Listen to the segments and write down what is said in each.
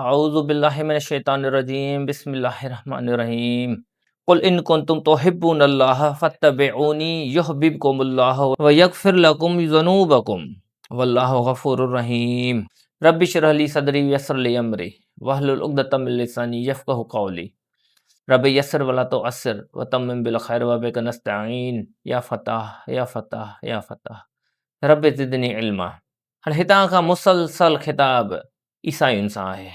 اعوذ بالله من الشيطان الرجيم بسم الله الرحمن الرحيم قل ان كنتم تحبون الله فاتبعوني يحببكم الله ويغفر لكم ذنوبكم والله غفور رحيم رب اشرح لي صدري ويسر لي امري واحلل عقدة من لساني يفقهوا قولي رب يسر ولا تعسر وتمم بالخير وبك نستعين يا فتاح يا فتاح يا فتاح رب زدني علما هاڻي هتان کان مسلسل خطاب عيسائين سان آهي.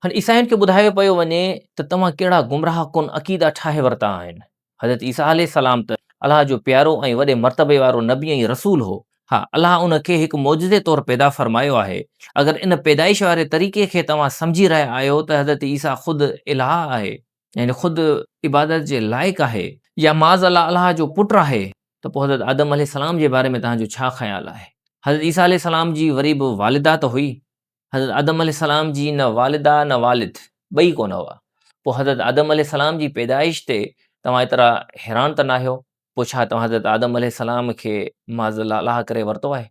هاڻي عيسائين کي ٻڌايو پيو وڃي ته توهان ڪهڙا گمراهه ڪن عقيدا ٺاهي ورتا آهن. حضرت عيسيٰ عليه السلام ته الله جو پيارو ۽ وڏي مرتبي وارو نبي ۽ رسول هو. ها الله ان کي هڪ معجزي طور پيدا فرمايو آهي. اگر ان پيدائش واري طريقي کي توهان سمجهي رهيا آهيو ته حضرت عيسيٰ خود الهه آهي، يعني خود عبادت جي لائق آهي يا معاذ الله الله جو پٽ آهي ته پوء حضرت آدم عليه السلام جي باري ۾ توهان جو ڇا خيال آهي؟ حضرت عيسيٰ عليه السلام جي وري به والده ته هئي. حضرت آدم عليه السلام جي نه والده نه والد ٻئي ڪونه هئا. پوء حضرت آدم عليه السلام جي پيدائش تي توهان ايترا حيران ته ناهيو؟ پوء ڇا توهان حضرت آدم عليه السلام کي معاذ الله الله ڪري ورتو آهي؟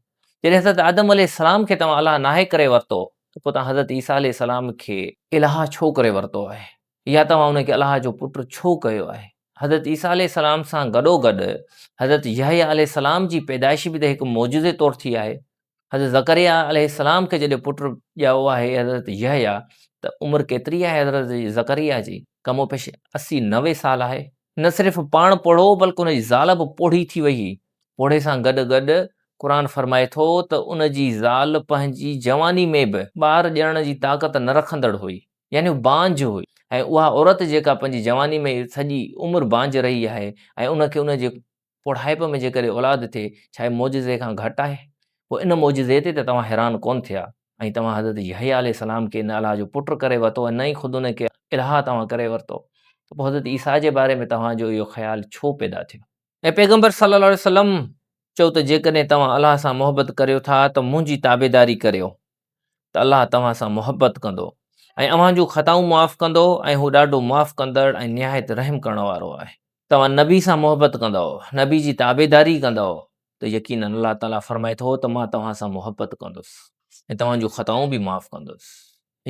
جڏهن حضرت آدم عليه السلام کي توهان الله ناهي ڪري ورتو ته پوء توهان حضرت عيسيٰ عليه السلام کي الهه ڇو ڪري ورتو آهي؟ يا توهان ان کي الله جو پٽ ڇو ڪيو آهي؟ حضرت عيسيٰ عليه السلام سان گڏوگڏ حضرت يحيٰ عليه السلام جي پيدائش به ته هڪ معجزي طور ٿي آهي. حضرت زڪريا عليه السلام کي جڏهن پٽ ڄائو آهي حضرت يحيٰ ته عمر ڪيتري آهي حضرت زڪريا جي؟ ڪم و پيش 80 90 سال آهي. نه صرف پاڻ پوڙهو هو بلڪ ان جي زال به پوڙهي ٿي وئي هئي. پوڙهي سان گڏ گڏ قرآن فرمائي ٿو ته ان جي زال پنهنجي جواني ۾ به ٻار ڄڻڻ جي طاقت نه رکندڙ هئي. يعني هو بانجھ هئي ۽ اها عورت جيڪا پنهنجي جواني ۾ سڄي عمر بانجھ رهي آهي ۽ ان کي ان جي پوڙهائپ ۾ جيڪڏهن اولاد ٿئي، ڇا هي معجزي کان گهٽ آهي؟ پوء ان معجزي تي ته توهان حيران ڪونه ٿيا ۽ توهان حضرت يحيٰ عليه السلام کي نه الله جو پٽ ڪري ورتو ۽ نه ئي خود ان کي الهه توهان ڪري ورتو ته پوء حضرت عيسيٰ جي باري ۾ توهان جو اهو خيال ڇو پيدا ٿيو؟ اي پيغمبر صلّي الله عليه وسلّم! چئو ته جيڪڏهن توهان الله سان محبت ڪريو ٿا ته منهنجي تابعداري ڪريو ته الله توهان سان محبت ڪندو ۽ اوهان جون خطائون معاف ڪندو ۽ هو ڏاڍو معاف ڪندڙ ۽ نهايت رحم ڪرڻ وارو آهي. توهان نبي سان محبت ڪندؤ، نبي جي تابعداري ڪندؤ ته يقيناً الله تعاليٰ فرمائي ٿو ته مان توهان سان محبت ڪندس ۽ توهان جون خطائون به معاف ڪندس.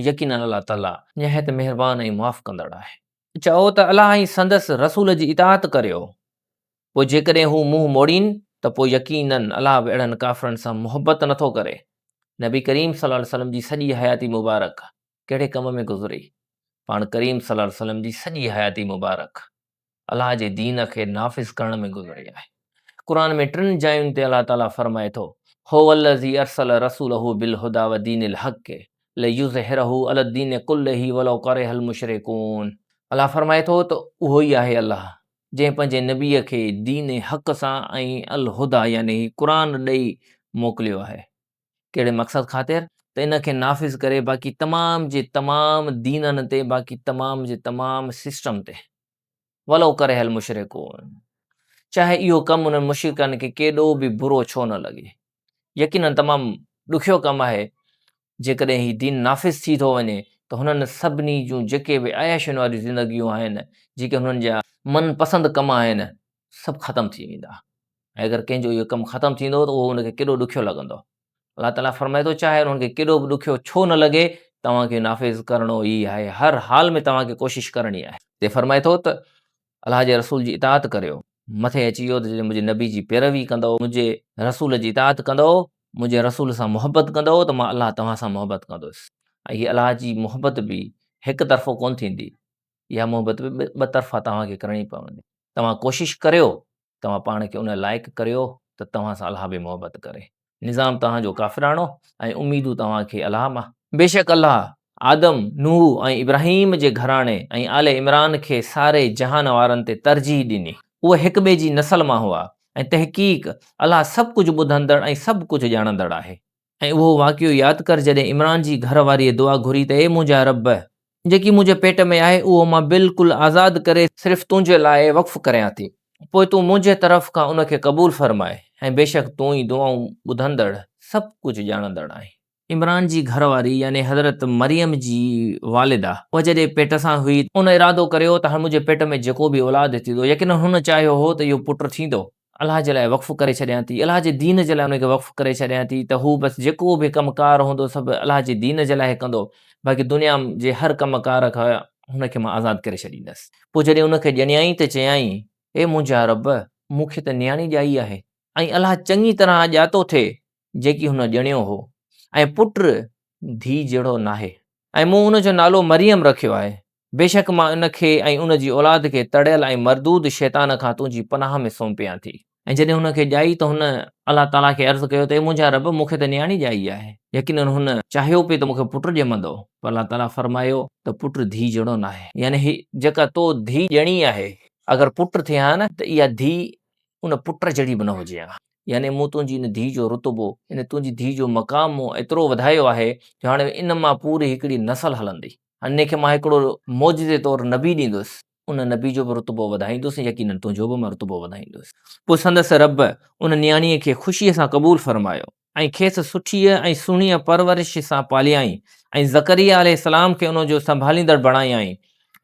يقيناً الله تعاليٰ نهايت مهربان ۽ معاف ڪندڙ آهي. چئو ته الله ۽ سندس رسول جي اطاعت ڪريو، پوء جيڪڏهن هو منهن موڙين ته پوء يقيناً الله به اهڙن ڪافرن سان محبت نه ٿو ڪري. نبي ڪريم صلي الله عليه وسلم جي سڄي حياتي مبارڪ ڪهڙي ڪم ۾ گذري؟ پاڻ ڪريم صلي الله عليه وسلم جي سڄي حياتي مبارڪ الله جي دين کي نافذ ڪرڻ ۾ گذري آهي. قرآن ۾ ٽن جاين تي الله تعاليٰ فرمائي ٿو، هو الذي ارسل رسوله بالهديٰ ودين الحق ليظهره علي الدين ڪله ولو ڪره المشرڪون. الله فرمائي ٿو ته اهو ئي آهي الله جنهن پنهنجي نبيء کي دين حق سان ۽ الهديٰ يعني هي قرآن ڏئي موڪليو آهي. ڪهڙي مقصد خاطر؟ ته ان کي نافذ ڪري باقي تمام جي تمام دينن تي باقي تمام جي تمام سسٽم تي. ولو ڪره المشرڪون چاهي اهو ڪم انهن مشرڪن کي ڪيڏو به برو ڇو نه لڳي. يقيناً تمام ڏکيو ڪم آهي، جيڪڏهن هي دين نافذ ٿي ٿو وڃي ته هنن سڀني جون جيڪي به عياشين واريون زندگيون آهن، جيڪي هنن جا من پسند ڪم آهن، سڀ ختم ٿي ويندا ۽ اگر ڪنهن جو اهو ڪم ختم ٿيندو ته اهو ان کي ڪيڏو ڏکيو لڳندو. الله تعاليٰ فرمائي ٿو چاهي انهن کي ڪيڏو به ڏکيو ڇو نه لڳي، توهان کي نافذ ڪرڻو ئي آهي، هر حال ۾ توهان کي ڪوشش ڪرڻي آهي. تي فرمائي ٿو ته الله جي رسول جي اطاعت ڪريو. مٿي اچي ويو ته جڏهن منهنجي نبي جي پيروي ڪندؤ، منهنجي رسول جي اطاعت ڪندؤ، منهنجي رسول سان محبت ڪندؤ ته مان الله توهان سان محبت ڪندس. ۽ هي الله جي محبت به هڪ طرفو ڪونه ٿيندي، اها محبت به ٻه طرفا توهان کي ڪرڻي پوندي. توهان ڪوشش ڪريو، توهان پاڻ کي ان لائق ڪريو ته توهان سان الله به محبت ڪري. نظام توهان جو ڪافراڻو ۽ اميدون توهان کي الله مان. بيشڪ الله آدم، نوح ۽ ابراهيم جي گهراڻي ۽ آل عمران کي ساري جهان وارن تي ترجيح ڏني. اهي هڪ ٻئي جي نسل مان هئا ۽ تحقيق الله سڀ ڪجهه ٻڌندڙ ۽ سڀ ڪجهه ڄاڻندڙ آهي. ۽ اهو واقعو ياد ڪر جڏهن عمران جي گهر واريء دعا گهري ته اي منهنجا رب! جيڪي منهنجي پيٽ ۾ آهي اهو مان بلڪل آزاد ڪري صرف تنهنجي لاء وقف ڪريان ٿي، پوء تون منهنجي طرف کان ان کي قبول فرماء ۽ بيشڪ تون ئي دعائون ٻڌندڙ سڀ ڪجهه ڄاڻندڙ آهين. عمران جي گهر واري يعني حضرت مريم جي والده اها جڏهن پيٽ سان هئي، ان ارادو ڪريو ته هاڻ منهنجي پيٽ ۾ جيڪو به اولاد ٿيندو يقيناً هن چاهيو هو ته اهو پٽ ٿيندو، الله جي لاء وقف ڪري ڇڏيان ٿي، الله جي دين جي لاء ان کي وقف ڪري ڇڏيان ٿي ته هو بس جيڪو به ڪم ڪار هوندو سڀ الله جي دين جي لاء ڪندو. باقي دنيا جي هر ڪم ڪار کان هن کي مان آزاد ڪري ڇڏيندس. پوء جڏهن ان کي ڄڻيائين ته چيائين، اي منهنجا رب! مون کي ته نياڻي ڄائي آهي ۽ الله چڱي طرح ڄاتو ٿئي جيڪي هن ڄڻيو هو ۽ پٽ ڌيء جهڙو ناهي ۽ مون ان جو نالو مريم رکيو آهي. بيشڪ مان ان کي ۽ ان جي اولاد کي تڙيل ۽ مردود شيطان کان تنهنجي پناهه ۾ سونپيان ٿي. ۽ جڏهن هن کي ڄائي ته هن الله تعاليٰ کي عرض ڪيو ته اي منهنجا رب! مون کي ته نياڻي ڄائي آهي. يقيناً هن چاهيو پئي ته مون کي پٽ ڄمندو، پر الله تعاليٰ فرمايو ته پٽ ڌيء جهڙو ناهي. يعني هي جيڪا تو ڌيء ڄڻي آهي، اگر پٽ ٿئي ها نه ته اها ڌيء ان پٽ جهڙي به نه هجي ها. يعني مون تنهنجي ان ڌيء جو رتبو، ان تنهنجي ڌيء جو مقام مون ايترو وڌايو آهي جو هاڻي ان مان پوري هڪڙي نسل هلندي. انهيء کي مان هڪڙو معجزي طور نبي ڏيندس، ان نبي جو به رتبو وڌائيندس ۽ يقيناً تنهنجو به مان رتبو وڌائيندس. پوء سندس رب ان نياڻيء کي خوشيء سان قبول فرمايو ۽ کيس سٺيء ۽ سهڻيء پرورش سان پاليائين ۽ زڪريا عليه السلام کي ان جو سنڀاليندڙ بڻايائين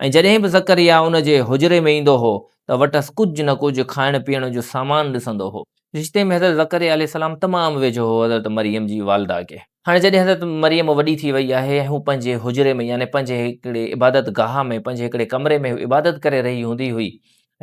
۽ جڏهن به زڪريا ان جي حجري ۾ ايندو هو ته وٽس ڪجهه نه ڪجهه کائڻ پيئڻ جو سامان ڏسندو هو. رشتي ۾ حضرت زڪريا عليه السلام تمام ويجهو هو حضرت مريم جي والده کي. هاڻي جڏهن حضرت مريم وڏي ٿي وئي آهي ۽ هو پنهنجي حجري ۾ يعني پنهنجي هڪڙي عبادت گاهه ۾ پنهنجي هڪڙي ڪمري ۾ هو عبادت ڪري رهي هوندي هئي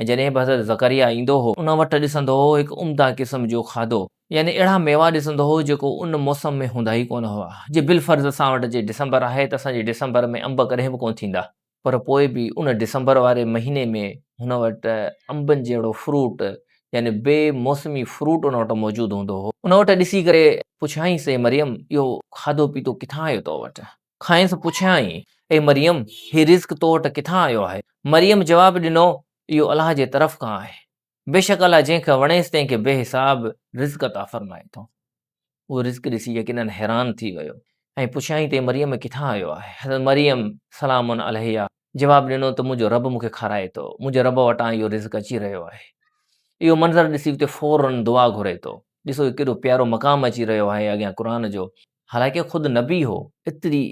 ۽ جڏهن به حضرت زڪريا ايندو هو ان وٽ ڏسندو هو هڪ عمده قسم جو کاڌو يعني اهڙا ميوا ڏسندو هو جيڪو ان موسم ۾ هوندا ئي ڪونه هئا. جي بالفرض اسان وٽ جي ڊسمبر آهي ته اسان جي ڊسمبر ۾ انب ڪڏهن به ڪونه ٿيندا پر پوء به ان ڊسمبر واري مهيني ۾ هن وٽ انبن جهڙو فروٽ يعني بي موسمي فروٽ ان وٽ موجود هوندو هو. ان وٽ ڏسي ڪري پڇيائينس اي مريم اهو کاڌو پيتو ڪٿان آيو تو وٽ؟ کانئس پڇيائين اي مريم هي رزق تو وٽ ڪٿان آيو آهي؟ مريم جواب ڏنو اهو الله جي طرف کان آهي. بيشڪ الله جنهن کي وڻيس تنهن کي بي حساب رزق عطا فرمائي ٿو. اهو رزق ڏسي يقيناً حيران ٿي ويو ۽ پڇيائين ته اي مريم ڪٿان آيو آهي؟ حضرت مريم سلام عليها جواب ڏنو ته منهنجو رب مون کي کارائي ٿو، منهنجي رب وٽان اهو رزق اچي رهيو آهي. اهو منظر ڏسي اتي فوراً دعا گهري ٿو. ڏسو ڪيڏو پيارو مقام اچي رهيو آهي اڳيان قرآن جو، حالانڪه خود نبي هو، ايتري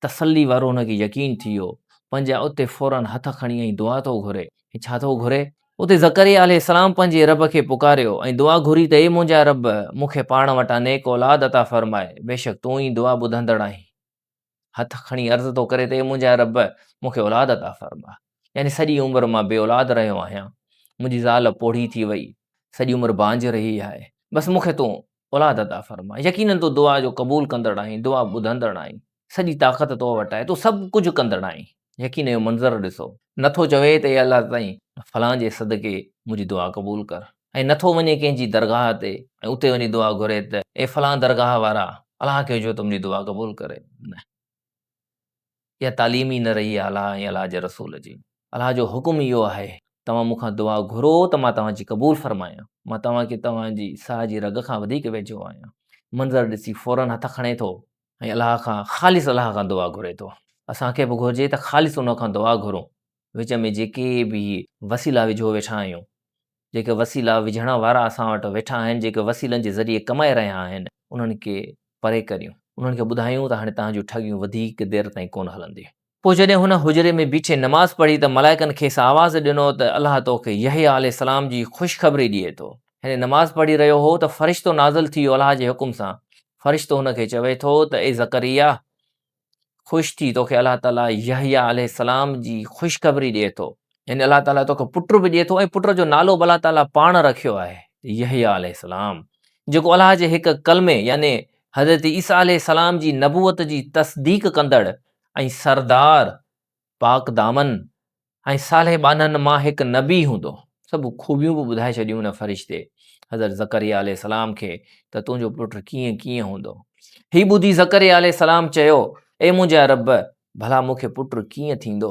تسلي وارو هن کي يقين ٿي ويو. پنهنجا اتي فوراً هٿ کڻي ۽ دعا ٿو گهري. ۽ ڇا ٿو گهري؟ اتي زڪريا عليه السلام پنهنجي رب کي پڪاريو ۽ دعا گهري ته اي منهنجا رب! مون کي پاڻ وٽان نيڪ اولاد عطا فرماء، بيشڪ تون ئي دعا ٻڌندڙ آهين. هٿ کڻي عرض ٿو ڪري ته اي منهنجا رب! مون کي اولاد عطا فرماء. يعني سڄي عمر مان بي اولاد رهيو آهيان. منهنجي زال پوڙهي ٿي وئي. سڄي عمر بانجهه رهي آهي. بس مون کي تون اولاد عطا فرماء. يقيناً تون دعا جو قبول ڪندڙ آهين، دعا ٻڌندڙ آهين. سڄي طاقت تو وٽ آهي، تون سڀ ڪجهه ڪندڙ آهين. يقين اهو منظر ڏسو. نه ٿو چوي ته اي الله سائين فلان جي صدقي منهنجي دعا قبول ڪر ۽ نه ٿو وڃي ڪنهن جي درگاهه تي ۽ اتي وڃي دعا گهري ته اي فلان درگاهه وارا الله کي جو ته منهنجي دعا قبول ڪري. نه. اها تعليم ئي نه رهي آهي الله ۽ الله جي رسول جي. الله جو حڪم اهو آهي، توهان مون کان دعا گهرو ته مان توهان جي قبول فرمايان. مان توهان کي توهان جي ساهه جي رڳ کان وڌيڪ ويجهو آهيان. منظر ڏسي فوراً هٿ کڻي ٿو ۽ الله کان خالص الله کان دعا گهري ٿو. اسان کي به گهرجي ته خالص ان کان دعا گهرون. وچ ۾ جيڪي به وسيلا وجهو ويٺا آهيون، جيڪي وسيلا وجهڻ وارا اسان وٽ ويٺا آهن، جيڪي وسيلن جي ذريعي ڪمائي رهيا آهن، انهن کي پري ڪريون. انهن کي ٻڌايون ته هاڻي توهان جون ٺڳيون وڌيڪ دير تائين ڪونه هلنديون. پوء جڏهن هن حجري ۾ بيٺي نماز پڙهي ته ملائڪن کيس آواز ڏنو ته الله توکي يحيٰ عليه السلام جي خوشخبري ڏئي ٿو. يعني نماز پڙهي رهيو هو ته فرشتو نازل ٿي ويو الله جي حڪم سان. فرشتو هن کي چوي ٿو ته اي زڪريا! خوش ٿي توکي الله تعاليٰ يحيٰ عليه السلام جي خوشخبري ڏئي ٿو. يعني الله تعاليٰ توکي پٽ به ڏئي ٿو ۽ پٽ جو نالو به الله تعاليٰ پاڻ رکيو آهي يحيٰ عليه السلام جيڪو الله جي هڪ ڪلمي يعني حضرت عيسيٰ عليه السلام جي نبوت جي تصديق ڪندڙ ۽ سردار پاڪ دامن ۽ صالح ٻانهن مان هڪ نبي هوندو. سڀ خوبيون به ٻڌائي ڇڏيون ان فرشتي حضرت زڪريا عليه السلام کي ته تنهنجو پٽ ڪيئن ڪيئن هوندو. هي ٻڌي زڪريا عليه السلام چيو، اي منهنجا رب! ڀلا مون کي پٽ ڪيئن ٿيندو؟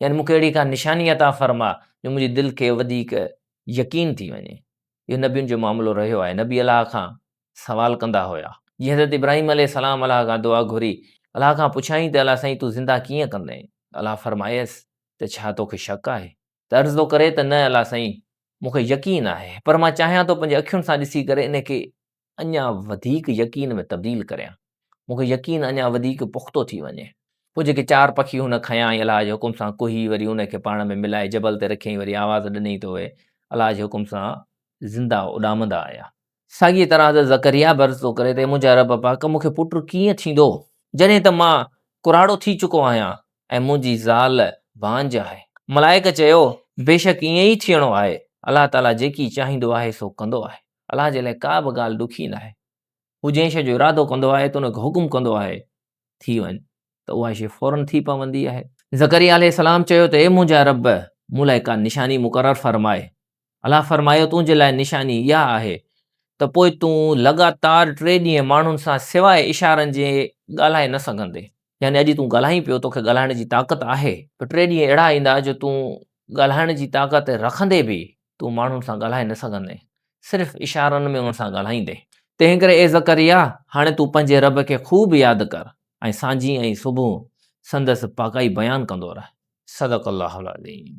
يعني مون کي اهڙي ڪا نشاني عطا فرما جو منهنجي دل کي وڌيڪ يقين ٿي وڃي. اهو نبين جو معاملو رهيو آهي. نبي الله کان سوال ڪندا هيا. جيئن حضرت ابراهيم عليه السلام الله کان دعا گهري، الله کان پڇيائين ته الله سائين تون زنده ڪيئن ڪندين؟ الله فرمايس ته ڇا توکي شڪ آهي؟ ته عرض ٿو ڪري ته نه الله سائين مون کي يقين آهي پر مان چاهيان ٿو پنهنجي اکين سان ڏسي ڪري ان کي اڃا وڌيڪ يقين ۾ تبديل ڪريان، مون کي يقين اڃا وڌيڪ پختو ٿي وڃي. پوء جيڪي چار پکي هن کنيا ۽ الله جي حڪم سان ڪهي وري ان کي پاڻ ۾ ملائي جبل تي رکيائين وري آواز ڏنائين ته اهي الله جي حڪم سان زنده اڏامندا آيا. ساڳيء طرح حضرت زڪريا به عرض ٿو ڪري ته اي منهنجا رب پاڪ! مون کي پٽ ڪيئن ٿيندو، جڏهن ته مان ڪراڙو ٿي چڪو آهيان ۽ منهنجي زال بانجهه آهي. ملائڪ چيو، بيشڪ ائين ئي ٿيڻو آهي، الله تعاليٰ جيڪي چاهيندو آهي سو ڪندو آهي. الله جي لاء ڪا به ڳالهه ڏکي ناهي. هو جنهن شيء جو ارادو ڪندو آهي ته ان کي حڪم ڪندو آهي، ٿي وڃ ته اها شيء فوراً ٿي پوندي آهي. زڪريا عليه السلام چيو ته اي منهنجا رب! مون لاء ڪا نشاني مقرر فرماء. الله فرمايو، تنهنجي لاء نشاني اها آهي ته پوء تون لڳاتار ٽي ڏينهن ماڻهن سان سواء اشارن جي ڳالهائي نه سگهندين. يعني اڄ تون ڳالهائين پيو، توکي ڳالهائڻ جي طاقت آهي، پر ٽي ڏينهن اهڙا ايندا جو تون ڳالهائڻ جي طاقت رکندي به تون ماڻهن سان ڳالهائي نه سگهندين، صرف اشارن ۾ انهن سان ڳالهائيندين. تنهنڪري اي زڪريا! هاڻي تون پنهنجي رب کي خوب ياد ڪر ۽ سانجهي ۽ صبح سندس پاڪائي بيان ڪندو رهه. صدق الله العظيم.